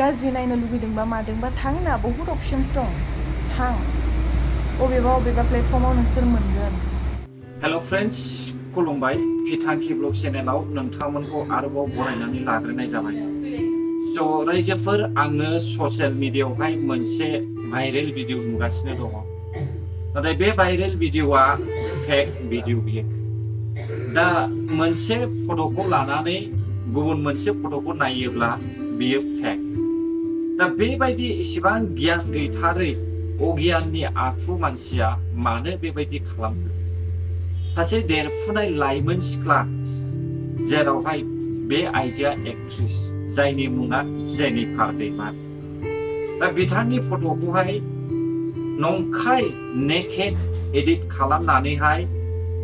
गाज्रि नायनो लुगैदोंबा मादोंबा थांना बहुत अपशन्स दं थां अबेबा प्लेटफर्माव नोंसोर मोनगोन। हेलो फ्रेंड्स खुलुमबाय फिथांखि ब्लग चेनेलाव नोंथांमोनखौ आरोबाव बरायनानै लाग्रोनाय जाबाय। स' रायजोफोर आङो ससियेल मिडियायावहाय मोनसे भाइरेल भिडिअ नुगासिनो दङ। नाथाय बे भाइरेल भिडिअआ फेक भिडिअ बियो। दा मोनसे फट'खौ लानानै गुबुन मोनसे फट'खौ नायोब्ला बियो फेक। दा बेबायदि इसिबां गियान गैथारै अगियाननि आखु मानसिया मानो बेबायदि खालामखो? सासे देरफुनाय लाइमोन सिख्ला जेरावहाय बे आइजोआ एक्ट्रेस जायनि मुङा जेनिफार दैमारि। दा बिथांनि फट'खौहाय नंखाय नेकेड एडिट खालामनानैहाय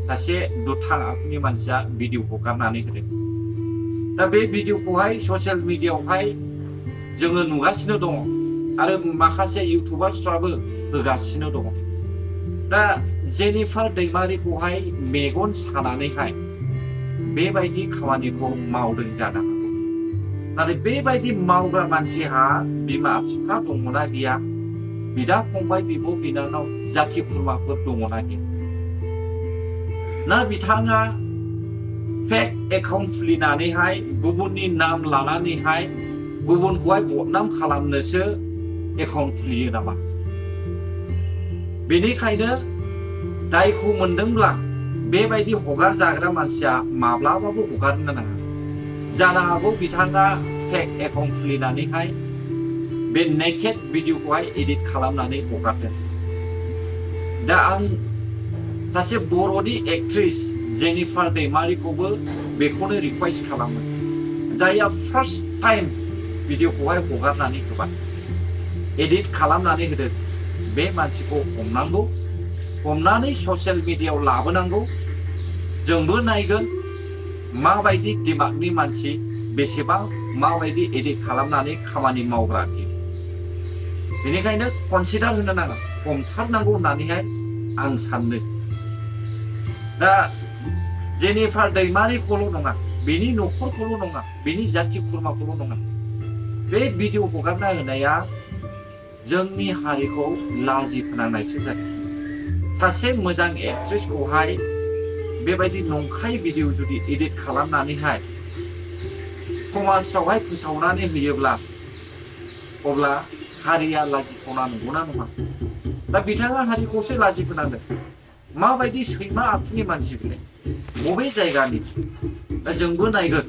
सासे दुथां आखुनि मानसिया भिडिअ हगारनानै होदों। दा बे भिडिअखौहाय ससियेल मिडियायावहाय जोङो नुगासिनो दङ आरो माखासे इउटुबार्सफ्राबो होगासिनो दङ। दा जेनिफार दैमारिखौहाय मेगन सानानैहाय बेबायदि खामानिखौ मावदों जानो हागौ। नाथाय बेबायदि मावग्रा मानसिहा बिमा बिफा दङना गैया, बिदा फंबाय बिब' बिनानाव जाथि खुरमाफोर दङना गैया? ना बिथाङा फेक एकाउन्ट खुलिनानैहाय गुबुननि नाम लानानैहाय गुबुनखौहाय बदनाम खालामनोसो एकाउन्ट खुलियो नामा? बेनिखायनो दायखौ मोनदोंब्ला बेबायदि हगार जाग्रा मानसिया माब्लाबाबो हगारनो नाङा। जानो हागौ बिथाङा फेक एकाउन्ट खुलिनानैहाय बे नेकेड भिडिअखौहाय एडिट खालामनानै हगारदों। दा आं सासे बर'नि एक्ट्रेस जेनिफार दैमारिखौबो बेखौनो रिक्वेस्ट खालामो, जायहा फार्स्ट टाइम भिडिअखौहाय हगारनानै होबाय, एडिट खालामनानै होदों, बे मानसिखौ हमनांगौ, हमनानै ससियेल मिडियायाव लाबोनांगौ। जोंबो नायगोन माबायदि दिमागनि मानसि, बेसेबां माबायदि एडिट खालामनानै खामानि मावग्रा बियो। बेनिखायनो कनसिडार होनो नाङा, हमथारनांगौ होननानैहाय आं सानो। दा जेनिफार दैमारिखौल' नङा, बेनि न'खरखौल' नङा, बेनि जाथि खुरमाखौल' नङा, बे भिडिअ हगारना होनाया जोंनि हारिखौ लाजि फोनांनायसो जादों। सासे मोजां एक्ट्रेसखौहाय बेबायदि नंखाय भिडिअ जुदि एडिट खालामनानैहाय समाजावहाय फोसावनानै होयोब्ला अब्ला हारिया लाजिथावना नंगौना नङा? दा बिथाङा हारिखौसो लाजि फोनांदों। माबायदि सैमा आखुनि मानसि बिलाय, बबे जायगानि? दा जोंबो नायगोन,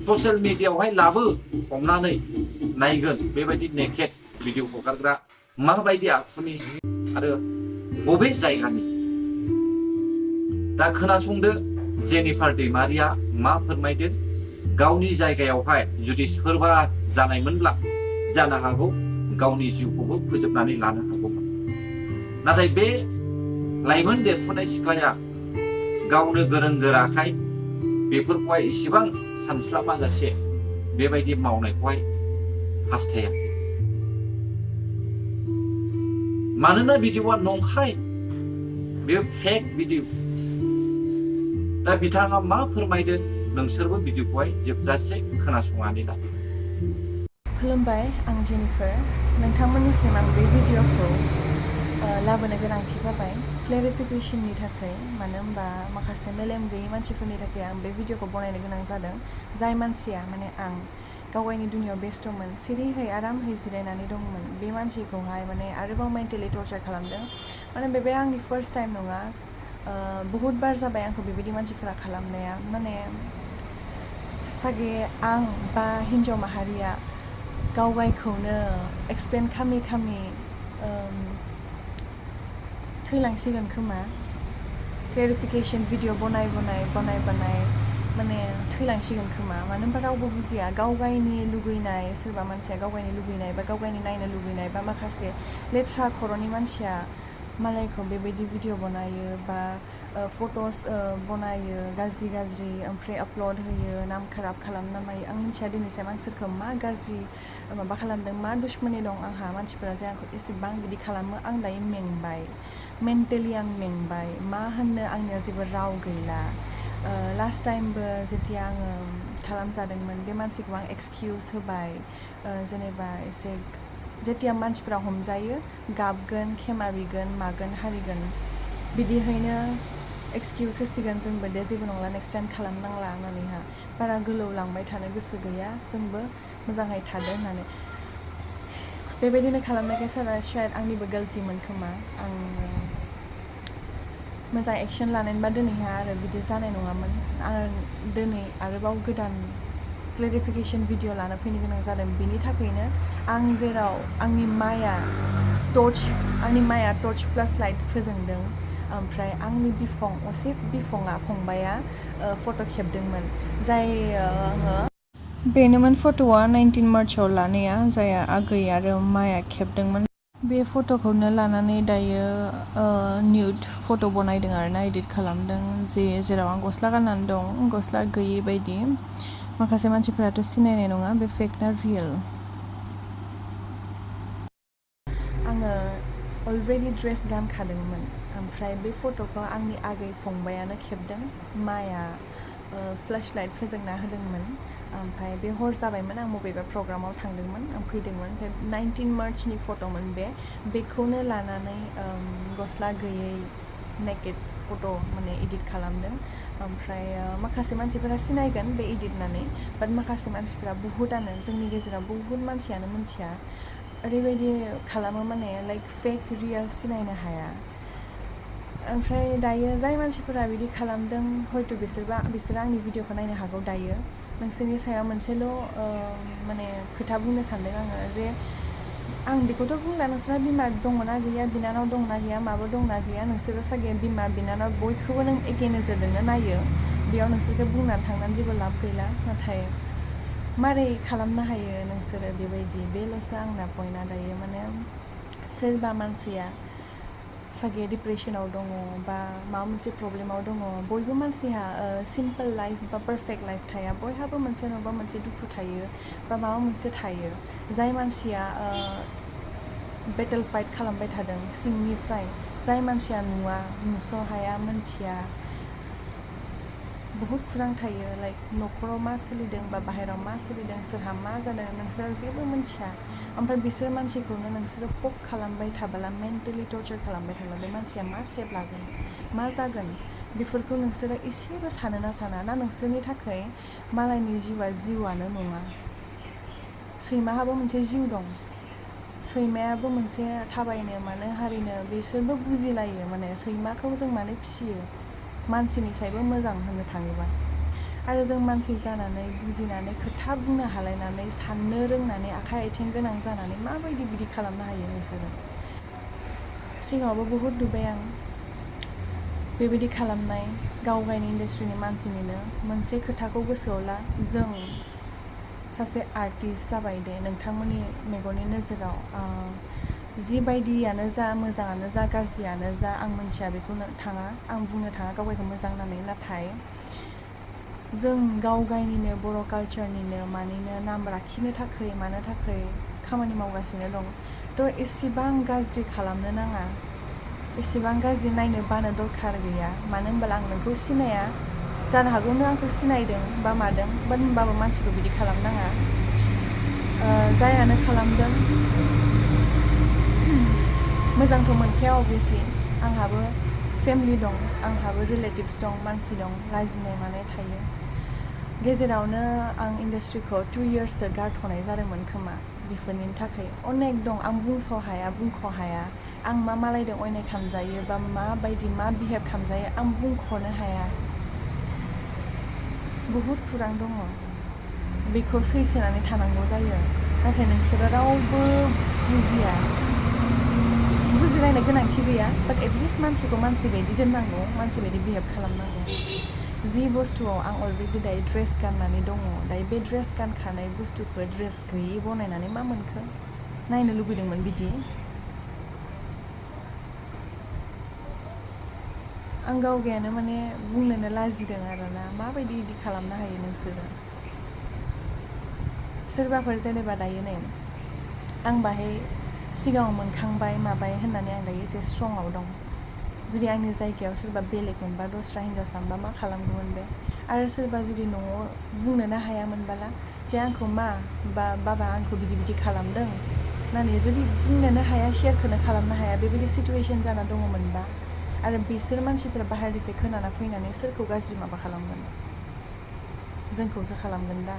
ससियेल मिडियायावहाय लाबो, हमनानै नायगोन बेबायदि नेकेड भिडिअ हगारग्रा माबायदि आखुनि आरो बबे जायगानि। दा खोनासंदो जेनिफार दैमारिया मा फोरमायदों। गावनि जायगायावहाय जुदि सोरबा जानायमोनब्ला जानो हागौ गावनि जिउखौबो फोजोबनानै लानो हागौमोन। नाथाय बे लाइमोन देरफुनाय सिख्लाया गावनो गोरों गोराखाय बेफोरखौहाय इसिबां सानस्लाबाजासे बेबायदि मावनायखौहाय हास्थायाखै। मानोना भिडिअआ नंखाय, बेयो फेक भिडिअ। दा बिथाङा मा फोरमायदों नोंसोरबो भिडिअखौहाय जोबजासे खोनासंनानै ला। खुलुमबाय, आं जेनिफार। नोंथांमोननिसिम आं बे भिडिअखौ लाबोनो गोनांथि जाबाय क्लेरिफिकेशननि थाखाय। मानो होनबा माखासे मेलेम गैयै मानसिफोरनि थाखाय आं बे भिडिअखौ बनायनो गोनां जादों। जाय मानसिया माने आं गावगायनि दुनियाव बेस्थ'मोन, सिरिहै आरामहै जिरायनानै दंमोन, बे मानसिखौहाय माने आरोबाव मेन्टेलि टर्चार खालामदों। माने बे आंनि फार्स्ट टाइम नङा, बहुद बार जाबाय आंखौ बेबायदि मानसिफोरा खालामनाया। माने सागे आं बा हिन्जाव माहारिया गावगायखौनो एक्सप्लेन खालामै थैलांसिगोन खोमा। क्लेरिफिकेशन भिडिअ बनाय माने थैलांसिगोन खोमा। मानो होनबा रावबो बुजिया गावगायनि लुगैनाय, सोरबा मानसिया गावगायनि लुगैनाय बा गावगायनि नायनो लुगैनाय बा माखासे लेथ्रा खर'नि मानसिया मालायखौ बेबायदि भिडिअ बनायो बा फट'स बनायो गाज्रि ओमफ्राय आपल'ड होयो, नाम खाराब खालामना मायो। आं मिथिया दिनैसिम आं सोरखौ मा गाज्रि माबा खालामदों, मा दुश्मनी दं आंहा मानसिफोरा जे आंखौ एसेबां बिदि खालामो। आं दायो मेंबाय, मेन्टेलि आं मेंबाय, मा होननो आंनिया जेबो राव गैला। लास्ट टाइमबो जेथिया आङो खालामजादोंमोन बे मानसिखौ आं एक्सकिउज होबाय जेनेबा एसे जेथिया मानसिफ्रा हमजायो गाबगोन खेमा बिगोन मागोन हारिगोन बिदिहायनो एक्सकिउज होसिगोन जोंबो दे जेबो नंला नेक्स्ट टाइम खालामनांला होननानैहा बारा गोलाव लांबाय थानो गोसो गैया जोंबो मोजाङै थादो होननानै बेबायदिनो खालामनायखाय सारा शायद आंनिबो गलतिमोन खोमा आं मोजां एक्सन लानायबा दिनैहा आरो बिदि जानाय नङामोन आं दिनै आरोबाव गोदान क्लेरिफिकेशन भिडिअ लाना फैनो गोनां जादों बिनि थाखायनो आं जेराव आंनि माया टर्च फ्लास लाइट फोजोंदों ओमफ्राय आंनि बिफं असे बिफङा फंबाया फट' खेबदोंमोन जाय आङो बेनोमोन फट'आ 19 मार्चआव लानाया जाया आगै आरो माया खेबदोंमोन बे फट'खौनो लानानै दायो निउड फट' बनायदों आरोना एडिट खालामदों जेराव आं गस्ला गाननानै दं गस्ला गैयै बायदि माखासे मानसिफोराथ' सिनायनाय नङा बे फेक ना रियेल आङो अलरेडि ड्रेस गानखादोंमोन ओमफ्राय बे फट'खौ आंनि आगै फंबायानो खेबदों माया फ्लेश लाइट फोजोंना होदोंमोन ओमफ्राय बे हर जाबायमोन आं बबेबा प्रग्रामाव थांदोंमोन आं फैदोंमोन ओमफ्राय 19 मार्चनि फट'मोन बेखौनो लानानै गस्ला गैयै नेकेड फट' माने एडिट खालामदों ओमफ्राय माखासे मानसिफोरा सिनायगोन बे एडिट होननानै बाट माखासे मानसिफोरा बुहुतानो जोंनि गेजेराव बुहुत मानसियानो मिथिया ओरैबायदि खालामो माने लाइक फेक रियेल सिनायनो हाया ओमफ्राय दायो जाय मानसिफोरा बिदि खालामदों हयथ' बिसोरो आंनि भिडिअखौ नायनो हागौ दायो नोंसोरनि सायाव मोनसेल' माने खोथा बुंनो सानदों आङो जे आं बेखौथ' बुंला नोंसोरा बिमा दङना गैया बिनानाव दंना गैया माबा दंना गैया नोंसोरो सागे बिमा बिनानाव बयखौबो नों एखे नोजोरजोंनो नायो बेयाव नोंसोरखौ बुंनानै थांनानै जेबो लाब गैला नाथाय मारै खालामनो हायो नोंसोरो बेबायदि बेल'सो आंना पइन्टआ दायो माने सोरबा मानसिया सागे डिप्रेसनाव दङ बा माबा मोनसे प्रब्लेमाव दङ बयबो मानसिहा सिम्पल लाइफ बा पारफेक्ट लाइफ थाया बयहाबो मोनसे नङा मोनसे दुखु थायो बा माबा मोनसे थायो जाय मानसिया बेटल फाइट खालामबाय थादों सिंनिफ्राय जाय मानसिया नुस' हाया मोनथिया बहुत खुरां थायो लाइक न'खराव मा सोलिदों बा बाहेराव मा सोलिदों सोरहा मा जादों नोंसोर जेबो मोनथिया ओमफ्राय बिसोर मानसिखौनो नोंसोरो पक खालामबाय थाबोला मेन्टेलि टर्चार खालामबाय थाब्ला बे मानसिया मा स्टेप लागोन मा जागोन बेफोरखौ नोंसोरो एसेबो सानोना साना ना नोंसोरनि थाखाय मालायनि जिउआनो नङा सैमाहाबो मोनसे जिउ दं सैमायाबो मोनसे थाबायनो मानो हारिनो बिसोरबो बुजिलायो माने सैमाखौ जों मानो फिसियो मानसिनि सायबो मोजां होननो थाङोबा आरो जों मानसि जानानै बुजिनानै खोथा बुंनो हालायनानै साननो रोंनानै आखाइ आथिं गोनां जानानै माबायदि बिदि खालामनो हायो नोंसोरो सिगाङावबो बहुद नुबाय आं बेबायदि खालामनाय गावगायनि इन्डास्ट्रिनि मानसिनिनो मोनसे खोथाखौ गोसोआव ला जों सासे आर्टिस्ट जाबाय दे नोंथांमोननि मेगननि नोजोराव जिबायदियानो जा मोजाङानो जा गाज्रियानो जा आं मिथिया बेखौ आं बुंनो थाङा गावगायखौ मोजां होननानै नाथाय जों गावगायनिनो बर' कालचारनिनो मानिनो नाम लाखिनो थाखाय मानो थाखाय खामानि मावगासिनो दं थ' एसेबां गाज्रि खालामनो नाङा एसेबां गाज्रि नायनो बानो दरखार गैया मानो होनब्ला आं नोंखौ सिनाया जानो हागौ नों आंखौ सिनायदों बा मादों बाट होनबाबो मानसिखौ बिदि खालामनाङा जायानो खालामदों मोजांथ' मोनखाया अभियासलि आंहाबो फेमिलि दं आंहाबो रिलेटिभ्स दं मानसि दं लाजिनाय मानाय थायो गेजेरावनो आं इन्डास्ट्रिखौ 2 इयार्ससो गारथ'नाय जादोंमोन खोमा बेफोरनि थाखाय अनेक दं आं बुंख' हाया आं मा मालायदों अयनाय खालामजायो बा माबायदि मा बिहेभ खालामजायो आं बुंख'नो हाया बहुद खुरां दङ बेखौ सैसोनानै थानांगौ जायो नाथाय नोंसोरो रावबो बुजिलायनो गोनांथि गैया बाट एटलिस्ट मानसिखौ मानसि बायदि दोननांगौ मानसि बायदि बिहेभ खालामनांगौ जि बुस्थुआव आं अलरेडि दायो ड्रेस गाननानै दङ दायो बे ड्रेस गानखानाय बुस्थुखौ ड्रेस गैयि बनायनानै मा मोनखो नायनो लुबैदोंमोन बिदि आं गावगायानो माने बुंनोनो लाजिदों आरोना माबायदि बिदि खालामनो हायो नोंसोरो सोरबाफोर जेनेबा दायो नै आं बाहाय सिगाङाव मोनखांबाय माबाय होननानै आं दायो एसे स्ट्रंआव दं जुदि आंनि जायगायाव सोरबा बेलेग मोनबा दस्रा हिन्जावसा मोनबा मा खालामगौमोन बे आरो सोरबा जुदि न'आव बुंनोनो हायामोनबाला जे आंखौ मा बा बाबा आंखौ बिदि बिदि खालामदों होननानै जुदि बुंनोनो हाया शेयारखौनो खालामनो हाया बेबायदि सिटुवेसन जाना दङमोनबा आरो बिसोर मानसिफोरा बाहेरनिफ्राय खोनाना फैनानै सोरखौ गाज्रि माबा खालामगोन जोंखौसो खालामगोन दा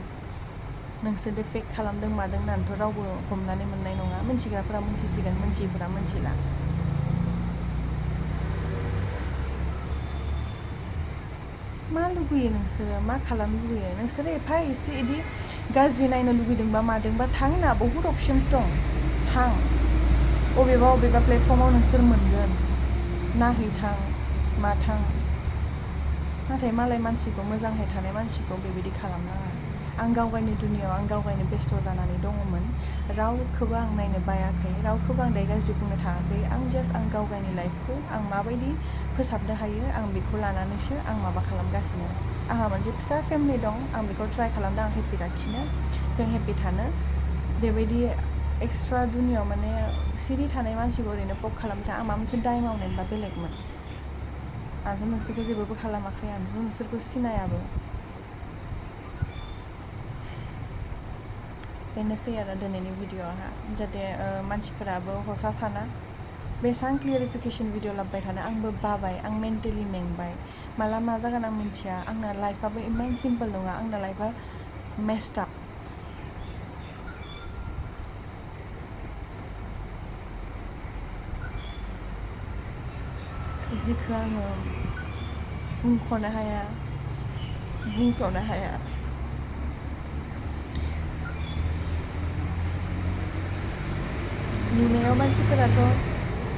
नोंसोरदो फेक खालामदों मादों होननानैथ' रावबो हमनानै मोननाय नङा मिन्थिग्राफोरा मिन्थिसिगोन मिन्थियिफोरा मिन्थिला मा लुगैयो नोंसोरो मा खालामनो लुगैयो नोंसोरो एफा एसे इदि गाज्रि नायनो लुगैदोंबा मादोंबा थांना बहुद अपसन्स दं थां अबेबा प्लेटफर्माव नोंसोर मोनगोन नाहैथां माथां नाथाय मालाय मानसिखौ मोजांहाय थानाय मानसिखौ बेबायदि खालामनाङा आं गावगायनि दुनियाव आं गावगायनो बेस्थ' जानानै दङमोन रावखौबो आं नायनो बायाखै रावखौबो आं दाय गाज्रि बुंनो थाङाखै आं जास्ट आं गावगायनि लाइफखौ आं माबायदि फोसाबनो हायो आं बेखौ लानानैसो आं माबा खालामगासिनो आंहा मोनसे फिसा फेमिलि दं आं बेखौ ट्राइ खालामदों आं हेपि लाखिनो जों हेपि थानो बेबायदि एक्सट्रा दुनियाव माने सिरि थानाय मानसिखौ ओरैनो पक खालामनो आं माबा मोनसे दाय मावनायबा बेलेगमोन आंथ' नोंसोरखौ जेबोबो खालामाखै आंथ' नोंसोरखौ सिनायाबो बेनोसै आरो दिनैनि भिडिअ'आहा जाहाथे मानसिफोराबो हसा साना बेसेबां क्लियारिफिकेसन भिडिअ लाबोबाय थानो आंबो बाबाय आं मेन्टेलि मेंबाय माला मा जागोन आं मिन्थिया आंना लाइफआबो इमान सिम्पोल नङा आंना लाइफआ मेस्ड आप जिखौ आङो बुंख'नो हाया बुंस'नो हाया नुनायाव मानसिफोराथ'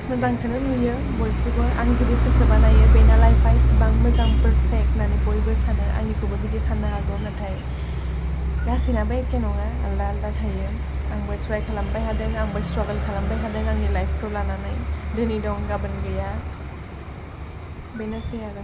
मोजांखौनो नुयो बयखौबो आं जुदि सोरखौबा नायो बेना लाइफआ इसिबां मोजां पारफेक्ट होननानै बयबो सानो आंनिखौबो बिदि साननो हागौ नाथाय गासैनाबो एखे नङा आलदा आलदा थायो आंबो ट्राइ खालामबाय थादों आंबो स्ट्रागल खालामबाय थादों आंनि लाइफखौ लानानै दिनै दं गाबोन गैया बेनोसै आरो